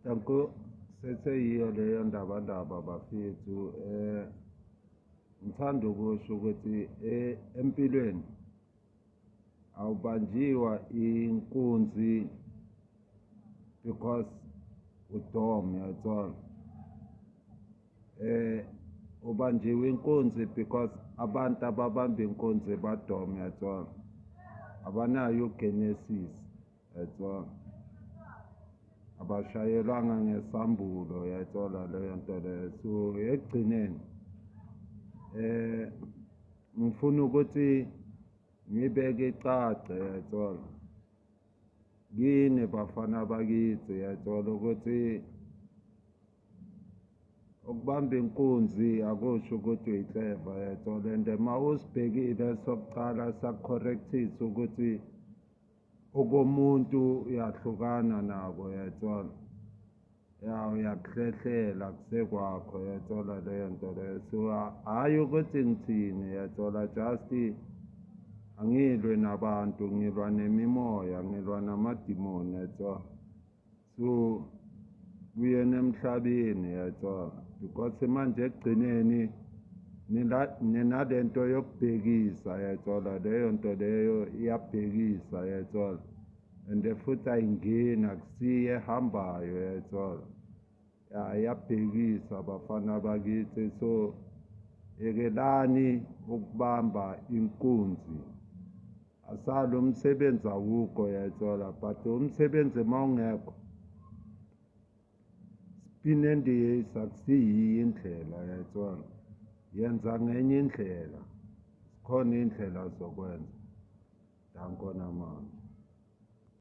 Danko, seseyiyo leyo ndaba ndaba bafethu. Ngithanda ukusho ukuthi empilweni awubanjiwa inkunzi because udom, uyayithola. Ubanjiwe inkunzi because abantu ababamba inkunzi badom, uyayithola. Abanayo uGenesis, uyayithola. Abashayelwanga ngesambulo, uyayithola leyo nto leyo. So ekugcineni ngifuna ukuthi ngibeke icace, uyayithola, kini bafana bakithi, uyayithola, ukuthi ukubamba inkunzi akusho ukuthi uyi-clever, uyayithola. And uma usibhekile sokucala saku-correct-isa ukuthi okomuntu uyahlukana nako, uyayithola, ya, uyakuhlehlela kusekwakho, uyayithola leyo nto leyo. So hhayi ukuthi ngithini, uyayithola, just angilwi nabantu, ngilwa nemimoya, ngilwa namadimoni, uyayithola. So kuyena emhlabeni, uyayithola, because manje ekugcineni ninalento yokubhekisa, uyayithola, leyo nto leyo iyabhekisa, uyayithola, and futhi ayingeni, akusiyo ehambayo, uyayithola, ya, iyabhekisa bafana bakithi. So yekelani ukubamba inkunzi, asalo umsebenzi awukho, uyayithola, but umsebenzi uma ungekho, spin and yes, akusiyiyo indlela, uyayithola, yenza ngenye indlela, zikhona iy'ndlela zokwenza. Danko namanje.